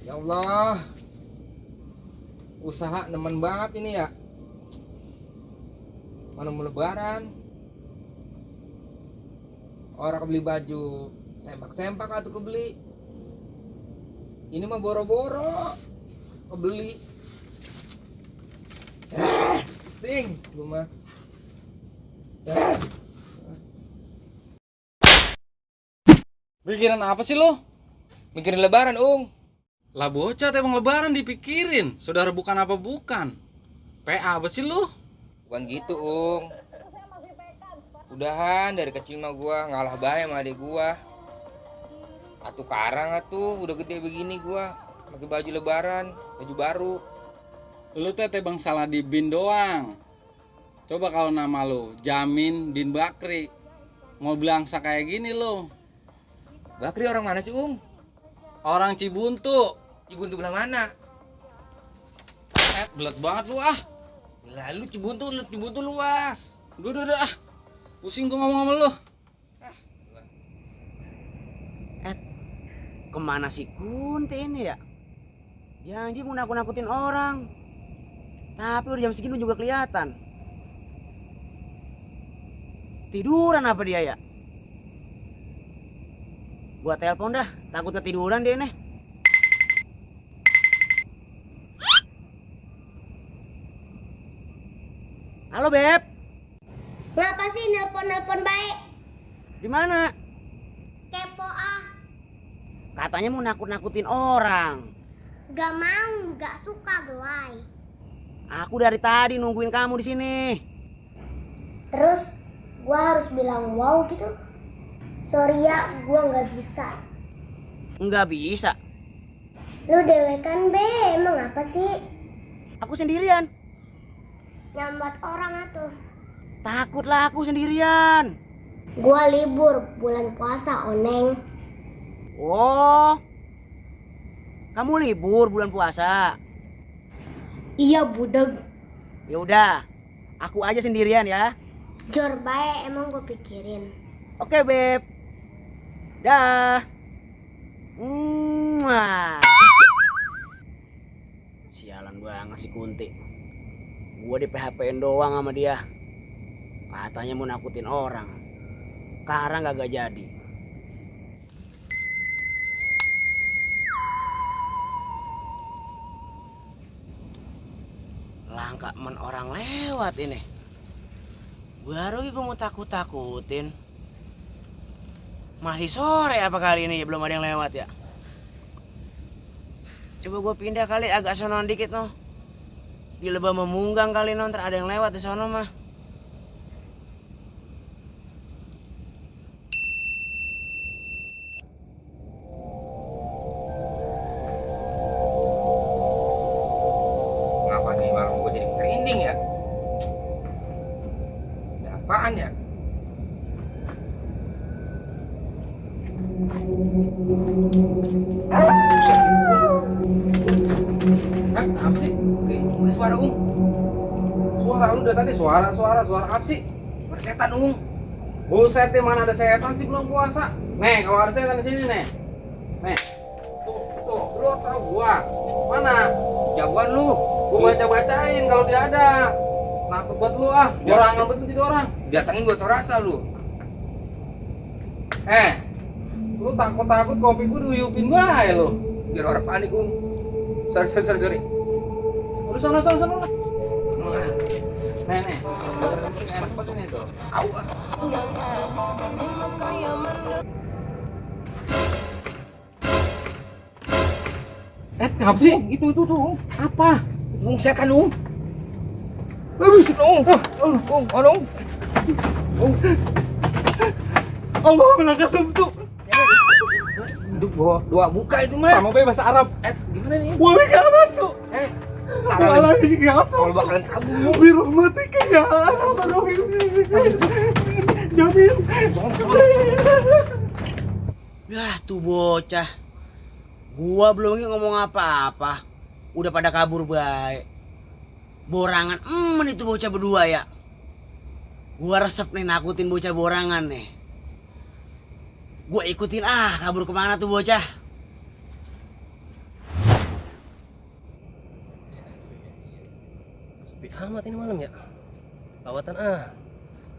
Ya Allah, usaha nemen banget ini ya. Mana mau lebaran, orang beli baju sempak-sempak atau kebeli. Ini mah boro-boro kebeli. Ting, gue mah. Pikiran apa sih lo? Mikirin lebaran, Lah bocah emang lebaran dipikirin. Saudara bukan apa bukan. PA apa sih lo? Bukan gitu, Udahan dari kecil mah gua ngalah bae sama adik gua. Atuh karang atuh, udah gede begini gua pakai baju lebaran, baju baru. Lu bang salah di bin doang. Coba kalau nama lo Jamin bin Bakri. Mau belangsa kayak gini lo. Bakri orang mana sih, Orang Cibuntu. Cibuntu belah mana? Belet banget lu ah. Lalu Cibuntu luas. Udah ah. Pusing gua ngomong sama lu. Kemana si Kunti ini ya? Janji mau nakut-nakutin orang. Tapi udah jam segini juga kelihatan. Tiduran apa dia ya? Gua telepon dah, takut ketiduran dia nih. Halo Beb. Ngapa sih nelpon-nelpon baik? Di mana? Kepo ah. Katanya mau nakut-nakutin orang. Gak mau, gak suka gue. Aku dari tadi nungguin kamu di sini. Terus gua harus bilang wow gitu? Sorry ya, gua gak bisa. Enggak bisa. Lu dewekan be, emang apa sih? Aku sendirian. Nyambat orang atuh. Takutlah aku sendirian. Gua libur bulan puasa, Oneng. Oh. Kamu libur bulan puasa? Iya budeg. Ya udah, aku aja sendirian ya. Jor bae emang gua pikirin. Oke, Beb. Dah. Mwah. Sialan banget si Kunti. Gua di PHP-in doang sama dia. Katanya mau nakutin orang. Sekarang kagak jadi. Langka men orang lewat ini. Baru gue mau takut-takutin. Masih sore apa kali ini ya, belum ada yang lewat ya. Coba gue pindah kali agak sonon dikit noh. Di Lebah Memunggang kali non, ada yang lewat di sono mah. Ngapa nih malam gua jadi merinding ya? Ada apaan ya? Buset, apa sih? Ada suara, Suara lu udah tadi suara apa sih? Suara setan, Buset, mana ada setan sih belum puasa? Nih, kalau ada setan di sini nih. Nih. Tuh, lu tahu gua. Mana? Jagoan lu. Gua baca-bacain kalau dia ada. Takut buat lu ah. Orang ngebet jadi orang. Datangin gua tau rasa lu. Lu takut kopi gua diuyupin bae lu. Biar orang panik, Sorry. Udah sana lah. Nih. Enak banget ini tuh. Au. Apa sih? Itu tuh. Apa? Setan, Bagus, Allah melangkah sebtu. Doa buka itu mah. Sama bahasa Arab. Gimana nih? Boleh kapan tuh? Salah nih. sih apa? Kalau bakalan kabur. Birahmatika ya Arhamar Jamil. Yah tuh bocah. Gua belum ngomong apa-apa. Udah pada kabur baik. Borangan itu bocah berdua ya. Gua resep nih nakutin bocah borangan nih. Gua ikutin kabur kemana tuh bocah. Sepi amat ini malam ya. Lawatan ah.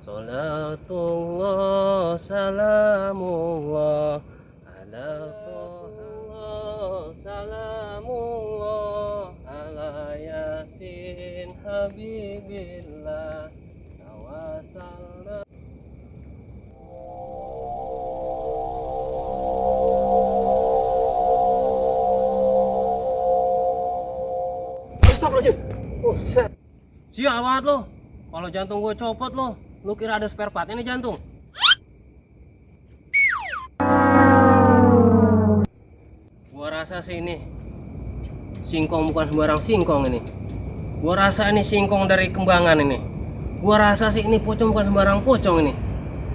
Salatullah salamullah ala Toha salamullah ala Yasin Habibillah tawasalna. Astagfirullahaladzim. Buset. Sial banget lo. Kalau jantung gue copot lo. Lu kira ada spare partnya nih jantung? Gua rasa sih ini singkong bukan sembarang singkong ini. Gua rasa ini singkong dari Kembangan ini. Gua rasa sih ini pocong bukan sembarang pocong ini.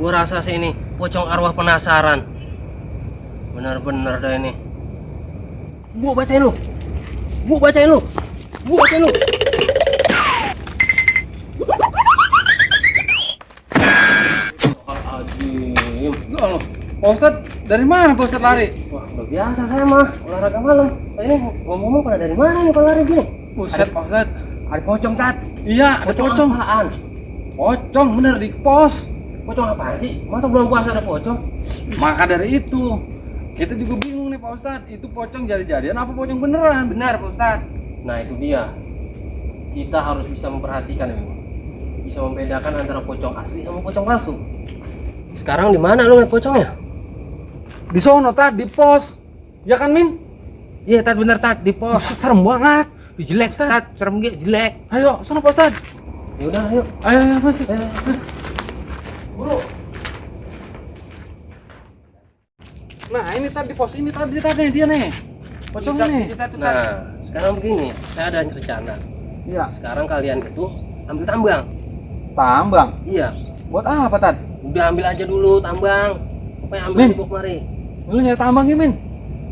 Gua rasa sih ini pocong arwah penasaran. Bener-bener dah ini. Gua bacain lu. Gua bacain lu. Gua bacain lu. Loh, Pak Ustadz, dari mana Pak Ustadz lari? Wah, udah biasa saya mah olahraga malam. Ini ngomong-ngomong pada dari mana nih kalau lari gini? Buset Pak Ustadz. Ada pocong Tat. Iya, ada pocong. Apaan? Pocong bener di pos. Pocong apaan sih? Masa belum puasa ada pocong? Maka dari itu, kita juga bingung nih Pak Ustadz. Itu pocong jadi-jadian apa pocong beneran? Benar Pak Ustadz. Nah itu dia. Kita harus bisa memperhatikan ini. Bisa membedakan antara pocong asli sama pocong palsu. Sekarang di mana lu ngeliat pocongnya? Di sono Tat, di pos. Ya kan Min? Iya Tat, bener Tat, di pos. Buset, serem banget. Jelek Tat, serem gitu, jelek. Ayo, sono Pak Ustadz. Ya udah, ayo. Ayo, Mas. Buru. Nah, ini Tat di pos ini tadi dia nih. Pocongnya nih. Nah, sekarang begini, saya ada rencana. Iya. Sekarang kalian itu ambil tambang. Tambang. Iya. Buat apa Tat? Udah ambil aja dulu tambang. Apa yang ambil Min. di bawah kemari? Lu nyari tambang ya, Min?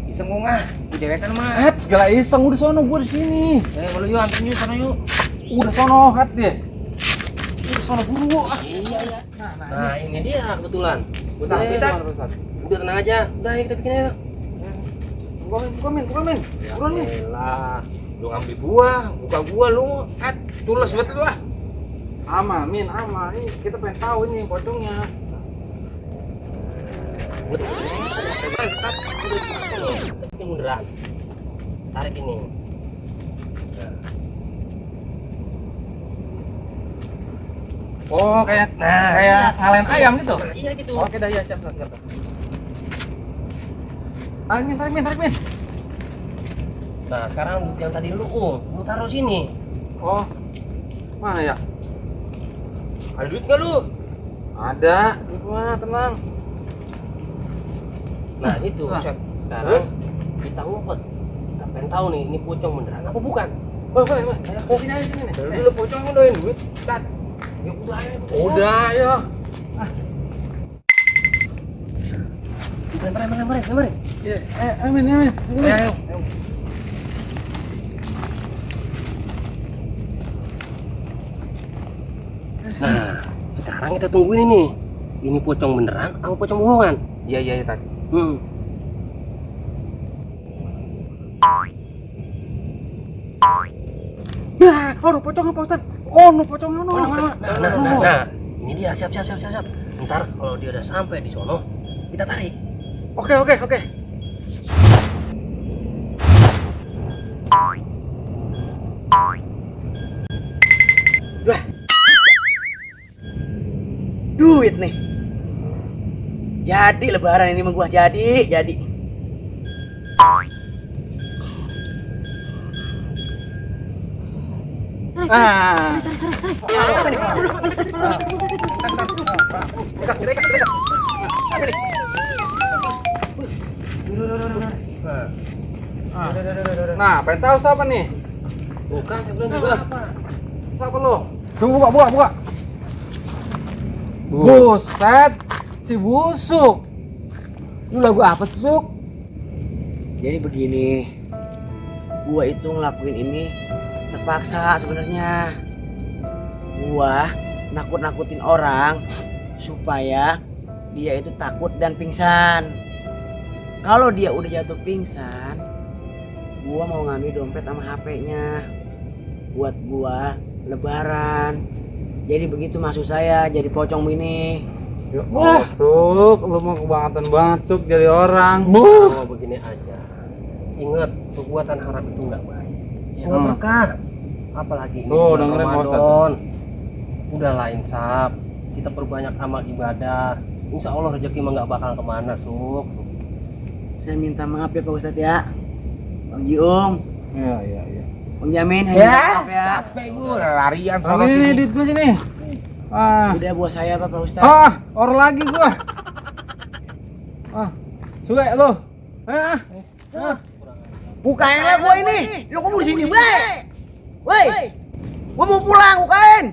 Iseng gua ngah, dewekan mah. Segala iseng udah sono, gua di sini. Kalau yuk anterin yuk sana yuk. Udah sono, hat deh. Udah sono buru. Iya. Nah, ini dia kebetulan. Udah, kita. Udah tenang aja. Udah ayo kita bikin aja. Buka Min. Buruan Min. Elah, lu ngambil buka gua lu. Tules buat lu ah. Ama, Min, ama. Ini kita pengen tahu ini pocongnya. Kita bikin munduran. Tarik ini. Oh, kayak ngalahin ayam gitu. Nah, iya gitu. Oke dah, ya siap. Tarik Min. Nah, sekarang yang tadi lu taruh sini. Oh. Mana ya? Ada duit nggak lu? Ada. Wah, tenang. Nah, itu. Nah, Sekarang terus? kita ngumpet. Kita pengen tahu nih, ini pocong beneran apa bukan? Boleh. Sini aja sini. Dari dulu pocong ngedoain duit. Tat. Ya udah ayo. Udah, ayo. Lempar. Ya, Min. Ayo. Nah, sekarang kita tungguin ini. Ini pocong beneran apa pocong bohongan? Iya Tat. Ya, pocongnya Pak Ustadz. Pocongnya. Nah, ini dia. Siap. Ntar kalau dia udah sampai di sono, kita tarik. Oke. Wah. Duit nih. Jadi lebaran ini mah gua jadi. Nah, pengen tahu siapa nih? Bukan, saya bilang juga. Siapa lo? Tunggu, buka. Buset, si busuk. Lu lagu apa sih, Suk? Jadi begini, gua itu ngelakuin ini terpaksa sebenarnya. Gua nakut-nakutin orang supaya dia itu takut dan pingsan. Kalau dia udah jatuh pingsan, gua mau ngambil dompet sama HP-nya buat gua Lebaran. Jadi begitu maksud saya, jadi pocong ini. Ya, Suk, lu mau kebangetan banget Suk jadi orang. Kalau begini aja, ingat perbuatan haram itu nggak baik, nggak berkah. Apalagi ini Tuh, bulan dengerin, Pak Ustadz. Ramadan. Udah lain sab, kita perbanyak amal ibadah. Insya Allah rezeki mah nggak bakal kemana, Suk. Saya minta maaf ya Pak Ustadz ya. Bang Jiung, Iya. Bang Jamin, Ya, maaf ya. capek gue larian sama Ini sini. duit gua sini. Ah. Udah buat saya Pak Ustadz. Or lagi gua. Suwe lu. Bukain lah gua ini. Lu kok mau di sini, Woi. Gua mau pulang, bukain.